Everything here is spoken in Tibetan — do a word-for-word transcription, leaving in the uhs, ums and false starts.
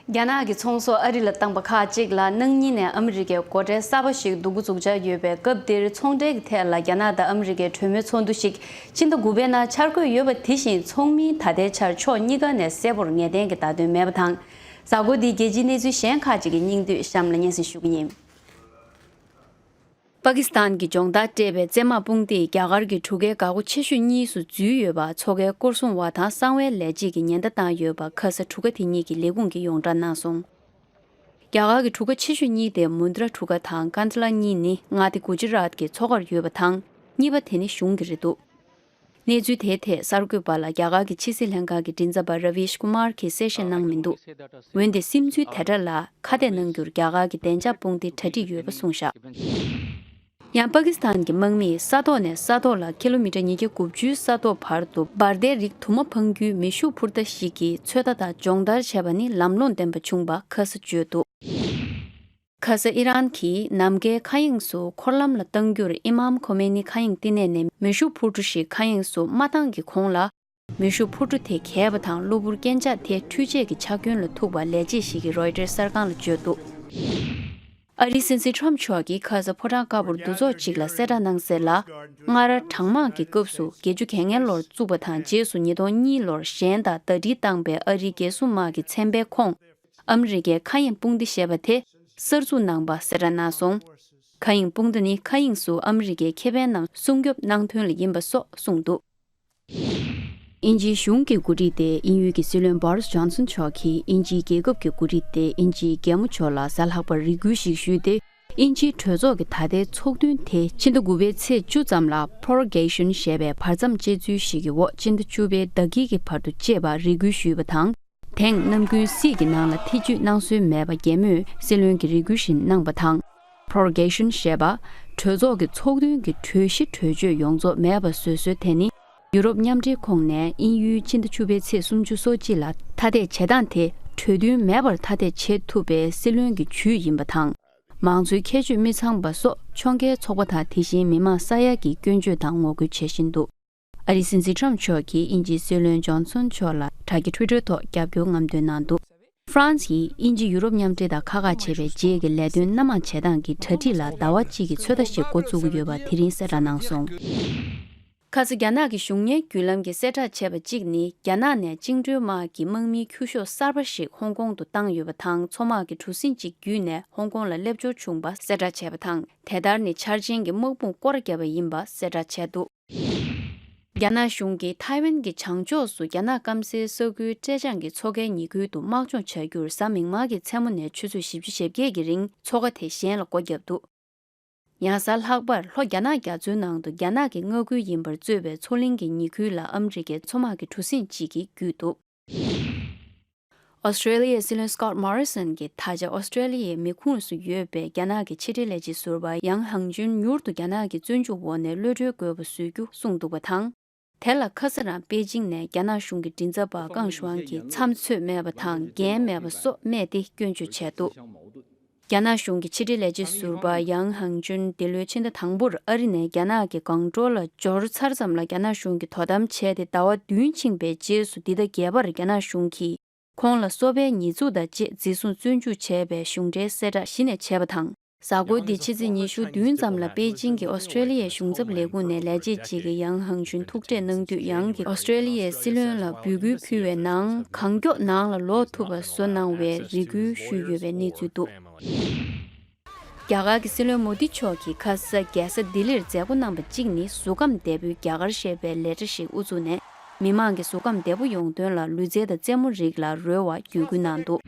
རྒྱ་ནག་གི་ཚོང་ཟོག་ཨ་རི་ལ་བཏང་པ་ཁག་ཅིག་ལ་སྣང་བརྙན་ནས་ཨ་མི་རི་ཀའི་སྒོ་ཁྲལ་གསར་པ་ཞིག་འདུག་འགོ་འཛུགས་འཆར་ཡོད་པའི་སྐབས་འདིར། ཚོང་འབྲེལ་གྱི་ཐད་ལ་རྒྱ་ནག་དང་ཨ་མི་རི་ཀའི་གྲོས་མོལ་ཚོགས་འདུ་ཞིག་ཕྱི་ཟླ་དགུ་པའི་ནང་འཆར་འགོད་ཡོད་པ་དེ་བཞིན་ཚོགས་མིའི་ད་ལྟའི་ཆར་ཕྱོགས་གཉིས་ཀ་ནས་གསལ་པོར་ངེས་གཏན་གྱི་བརྡ་དོན་མེད་པ་དང་། གཟའ་འཁོར་འདིའི་རྒྱལ་སྤྱིའི་གནས་ཚུལ་གཞན་ཁག་ཅིག་གི་སྙིང་བསྡུས་གཤམ་ལ་སྙན་སེང་ཞུ་གི་ཡིན། པ་ཀི་སི་ཐན་གྱི་སྦྱོང་བརྡར་སྤྲད་པའི་བཙན་དམག་དཔུང་སྡེས་རྒྱ་གར་གྱི་གྲུ་ཁའི་འགག་སྒོ་ཆེ་ཤོས་གཉིས་སུ་འཛུལ་ཡོད་པ། མཚོ་ཁའི་སྐོར་སྲུང་བ་དང་གསང་བའི་ལས་བྱེད་ཀྱིས་ཉེན་བརྡ་བཏང་ཡོད་པ། ཁ་ས་གྲུ་ཁ་དེ་གཉིས་ཀྱི་ལས་ཁུངས་ཀྱིས་ཡོངས་བསྒྲགས་གནང་སོང་། རྒྱ་གར་གྱི་གྲུ་ཁ་ཆེ་ཤོས་གཉིས་ཏེ་མུན་ཏྲ་གྲུ་ཁ་དང་ཀན་ཏ་ལ་གཉིས་ནི་མངའ་སྡེ་གུ་ཇི་རཱཏ་ཀྱི་མཚོ་ཁར་ཡོད་པ་དང་། གཉིས་པ་དེ་ནི་གཞུང་གི་རེད་འདུག་གནས་ཚུལ་དེའི་ཐད་གསར་འགོད་པ་ལ་རྒྱ་གར་གྱི་ཕྱི་སྲིད་ལྷན་ཁང་གི་མགྲིན་ཚབ་པ་ར་བིཤ་ཀུ་མར་གྱིས་གསལ་བཤད་གནང་མི་འདུག་འོན་ཏེ་སིམ་འཛུལ་དེ་འདྲ་ལ་ཁ་གཏད་གནང་རྒྱུར་རྒྱ་གར་གྱི་བདེ་འཇགས་དཔུང་སྡེས་གྲ་སྒྲིག་ཡོད་པ་གསུངས་བཞག་ཡང་པ་ཀི་སི་ཐན་གྱི་དམག་མིས་ས་ཐོག་ནས་ས་ཐོག་ལ་ཀི་ལོ་མི་ཊར་ཉིས་བརྒྱ་དགུ་བཅུའི་ས་ཐོག་བར་དུ་འབར་མདེལ་རིགས་དུ་མ་འཕང་རྒྱུའི་མེ་ཤུགས་འཕུར་མདའ་ཞིག་གི་ཚོད་ལྟ་དང་སྦྱོང་བརྡར་བྱས་པ་ནི་ལམ་ལྷོང་ལྡན་པ་བྱུང་བ་ཁ་ས་བརྗོད་འདུག་ཁ་ས་ཨི་རན་གྱིས་ནམ་མཁའི་མཁའ་དབྱིངས་སུ་འཁོར་ལམ་ལ་གཏང་རྒྱུར་ཨི་མམ་ཁོ་མེ་ནི་མཁའ་དབྱིངས་བསྟི་གནས་ནས་མེ་ཤུགས་འཕུར་གྲུ་ཞིག་མཁའ་དབྱིངས་སུ་མ་བཏང་གི་གོང་ལ། མེ་ཤུགས་འཕུར་གྲུ་དེ་གས་པ་དང་གློ་བུར་རྐྱེན་ཆག་དེ་འཕྲུལ་ཆས་ཀྱི་ཆག་སྐྱོན་ལ་ཐུག་པ་ལས་བྱེད་ཞིག་གིས་རོའི་ཊར་གསར་ཁང་ལ་བརྗོད་འདུག་ཨ་རིའི་སྲིད་འཛིན་ཁྲོམ་མཆོག་གིས་ཁ་ས་ཕོ་བྲང་དཀར་པོར་འདུ་ཚོགས་ཤིག་ལ་གསལ་བསྒྲགས་གནང་གསལ་ལ། སྔར་གྲང་དམག་གི་སྐབས་སུ་བརྒྱད་ཅུ་གྱ་ལྔའི་ལོར་བཙུགས་པ་དང་། རྗེས་སུ་ཉིས་སྟོང་གཉིས་ལོར་གཞན་དང་ཟླ་སྒྲིལ་བཏང་པའི་ཨ་རིའི་རྒྱལ་སྲུང་དམག་གི་ཚན་པའི་ཁོངས་ཨ་མི་རི་ཀའི་མཁའ་དབྱིངས་དཔུང་སྡེ་ཞེས་པ་དེ་གསར་འཛུགས་གནང་པ་གསལ་བསྒྲགས་གནང་སོང་། མཁའ་དབྱིངས་དཔུང་སྡེ་ནི་མཁའ་དབྱིངས་སུ་ཨ་མི་རི་ཀའི་ཁེ་ཕན་རྣམས་སྲུང་སྐྱོབ་གནང་དོན་ལ་ཡིན་པ་སོགས་གསུངས་འདུག་དབྱིན་ཇིའི་གཞུང་གི་འགོ་ཁྲིད་དེ་དབྱིན་ཡུལ་གྱི་སྲིད་བློན་བྷོ་རིས་ཇོན་སན་མཆོག་གིས་དབྱིན་ཇིའི་རྒྱལ་ཁབ་ཀྱི་འགོ་ཁྲིད་དེ་དབྱིན་ཇིའི་རྒྱལ་མོ་མཆོག་ལ་གཟའ་ལྷག་པར་རེ་སྐུལ་ཞིག་ཞུས་ཏེ། དབྱིན་ཇིའི་གྲོས་ཚོགས་ཀྱི་ད་ལྟའི་ཚོགས་ཐུན་དེ་ཕྱི་ཟླ་དགུ་པའི་ཚེས་བཅུ་ཙམ་ལ་Prorogation་ཞེས་པའི་བར་མཚམས་བཅད་ཚུལ་ཞིག་གི་འོག་ཕྱི་ཟླ་བཅུ་པའི་ཟླ་དཀྱིལ་གྱི་བར་དུ་བཅད་པར་རེ་སྐུལ་ཞུས་པ་དང་། དེང་ནམ་རྒྱུན་སྲིད་ཀྱི་ནང་ལ་ཐེ་ཇུས་གནང་སྲོལ་མེད་པ་རྒྱལ་མོས་སྲིད་བློན་གྱི་རེ་སྐུལ་བཞིན་གནང་བ་དང་། Prorogation་ཞེས་པ། གྲོས་ཚོགས་ཀྱི་ཚོགས་ཐུན་གྱི་གྲོས་གཞི་གྲོས་ཆོད་ཡོངས་རྫོགས་མེད་པ་བཟོ་སྲོལ་དེ་ནི། ཡུ་རོབ་མཉམ་འབྲེལ་ཁོངས་ནས་དབྱིན་ཡུལ་ཕྱི་ཟླ་བཅུ་པའི་ཚེས་སུམ་ཅུ་སོ་གཅིག་ལ་ཐ་དད་བྱེད་སྟངས་དེ་གྲོས་མཐུན་མེད་པར་ཐ་དད་བྱེད་ཐུབ་པའི་སྲིད་བློན་གྱི་ཇུས་ཡིན་པ་དང་། མང་གཙོའི་ཁྱད་ཆོས་མི་ཚང་བ་སོགས་ཕྱོགས་འགལ་ཚོགས་པ་དང་དེ་བཞིན་མི་མང་ས་ཡ་གིས་སྐྱོན་བརྗོད་དང་ངོ་རྒོལ་བྱེད་བཞིན་འདུག་ཨ་རིའི་སྲིད་འཛིན་ཁྲོམ་མཆོག་གིས་དབྱིན་ཇིའི་སྲིད་བློན་ཇོན་སོན་མཆོག་ལ་དྲ་རྒྱ་Twitter་ཐོག་རྒྱབ་སྐྱོར་རྔམ་སྟོན་གནང་འདུག་ཧྥ་རན་སིས་དབྱིན་ཇི་ཡུ་རོབ་མཉམ་འབྲེལ་དང་ཁ་ཁ་བྱེད་པའི་རྗེས་ཀྱི་ལས་དོན་སྣ་མང་བྱེད་སྟངས་ཀྱི་གྲ་སྒྲིག་ལ་ཟླ་བ་གཅིག་གི་ཚོད་ལྟ་ཞིག་འགོ་བཙུགས་ཀྱི་ཡོད་པ་དེ་རིང་གསལ་བསྒྲགས་གནང་སོང་། ཁ་ས་རྒྱ་ནག་གི་གཞུང་གཉེར་བརྒྱུད་ལམ་གྱིས་གསལ་བསྒྲགས་བྱས་པ་གཅིག་ནི། རྒྱ་ནག་ནས་བཅིངས་འགྲོལ་དམག་གི་དམག་མིའི་ཁྱུ་ཤོག་གསར་པ་ཞིག་ཧོང་ཀོང་དུ་བཏང་ཡོད་པ་དང་། མཚོ་དམག་གི་གྲུ་གཟིངས་གཅིག་བརྒྱུད་ནས་ཧོང་ཀོང་ལ་སླེབས་འབྱོར་བྱུང་པ་གསལ་བསྒྲགས་བྱས་པ་དང་། དེ་ལྟར་ནི་འཆར་ཅན་གྱི་དམག་དཔུང་སྐོར་བརྒྱབ་པ་ཡིན་པ་གསལ་བསྒྲགས་བྱས་འདུག་རྒྱ་ནག་གཞུང་གིས་ཐའེ་ཝན་གྱི་བྱང་ཕྱོགས་སུ་རྒྱ་ནག་སྐམ་སའི་ས་ཁུལ་ཀྲེ་ཅང་གི་མཚོ་ཁའི་ཉེ་ཁུལ་དུ་དམག་སྦྱོང་བྱ་རྒྱུར་གཟའ་མིག་དམར་གྱི་མཚན་མོ་ནས་ཆུ་ཚོད་བཞི་བཅུ་ཞེ་བརྒྱད་ཀྱི་རིང་མཚོ་ཁ་དེ་གཞན་ལ་སྒོ་བརྒྱབ་འདུག་ཡང་གཟའ་ལྷག་པར་ལྷོ་རྒྱ་ནག་རྒྱ་མཚོའི་ནང་དུ་རྒྱ་ནག་གི་མངའ་ཁུལ་ཡིན་པར་རྩོད་པའི་མཚོ་གླིང་གི་ཉེ་ཁུལ་ལ་ཨ་མི་རི་ཀའི་མཚོ་དམག་གི་གྲུ་གཟིངས་གཅིག་གིས་བརྒྱུད་འདུག་ཨོ་སི་ཀྲེ་ལི་ཡའི་སྲིད་བློན་Scott Morrison་གྱིས་ད་ཆ་ཨོ་སི་ཀྲེ་ལི་ཡའི་མེ་ཁུངས་སུ་ཡོད་པའི་རྒྱ་ནག་གི་ཕྱི་འབྲེལ་ལས་བྱེད་ཟུར་པ་ཡང་ཧང་ཅུན་མྱུར་དུ་རྒྱ་ནག་གི་བཙོན་འཇུག་འོག་ནས་གློད་གྲོལ་དགོས་པ་བཟོ་རྒྱུ་གསུངས་འདུག་པ་དང་། དེ་ལ་ཁ་སང་རང་པེ་ཅིང་ནས་རྒྱ་ནག་གཞུང་གི་མགྲིན་ཚབ་པ་ཀང་ཞུའང་གིས་མཚམས་ཚོད་མེད་པ་དང་འགན་མེད་པ་སོགས་སྨྲས་ཏེ་སྐྱོན་བརྗོད་བྱས་འདུག་རྒྱ་ནག་གཞུང་གི་ཕྱི་འབྲེལ་ལས་བྱེད་ཟུར་པ་ཡང་ཧང་ཅུན་འདི་ལོའི་ཕྱི་ཟླ་དང་པོར་ཨ་རི་ནས་རྒྱ་ནག་གི་སྒང་ཏོག་ལ་འབྱོར་ཚར་ཙམ་ལ་རྒྱ་ནག་གཞུང་གིས་དོ་དམ་བྱས་ཏེ་ཟླ་བ་བདུན་ཕྱིན་པའི་རྗེས་སུ་འདི་ཟླ་བརྒྱད་པར་རྒྱ་ནག་གཞུང་གིས་ཁོང་ལ་སོ་པའི་ཉེས་འཛུགས་དང་བཅས་འཛིན་བཟུང་བཙོན་འཇུག་བྱས་པའི་གཞུང་འབྲེལ་གསལ་བསྒྲགས་གཞི་ནས་བྱས་པ་དང་། གཟའ་འཁོར་འདིའི་ཕྱི་ཚེས་ཉི་ཤུ་བདུན་ཙམ་ལ་པེ་ཅིང་གི་ཨོ་སི་ཀྲེ་ལི་ཡའི་གཞུང་ཚབ་ལས་ཁུངས་ནས་ལས་བྱེད་ཅིག་གིས་ཡང་ཧང་ཅུན་ཐུག་འཕྲད་གནང་དུས། ཡང་གིས་ཨོ་སི་ཀྲེ་ལི་ཡའི་སྲིད་བློན་ལ་འབོད་སྐུལ་ཕུལ་བའི་ནང་། གང་མགྱོགས་ནང་ལ་ལོག་ཐུབ་པ་བཟོ་གནང་བའི་རེ་སྐུལ་ཞུས་ཡོད་པའི་གནས་ཚུལ་འདུག་རྒྱ་གར་གྱི་སྲིད་བློན་མོ་དི་མཆོག་གིས་ཁ་ས་རྒྱལ་ས་ལྡི་ལིར་མཛད་སྒོ་གནང་པ་གཅིག་ནི། གཟུགས་ཁམས་བདེ་པོའི་རྒྱ་གར་ཞེས་པའི་ལས་གྲྭ་ཞིག་དབུ་བཙུགས་ནས། མི་མང་གི་གཟུགས་ཁམས་བདེ་པོ་ཡོང་དོན་ལ་ལུས་རྩལ་དང་རྩེད་མོ་རིགས་ལ་རོལ་བར་བརྒྱུད་སྐུལ་གནང་འདུག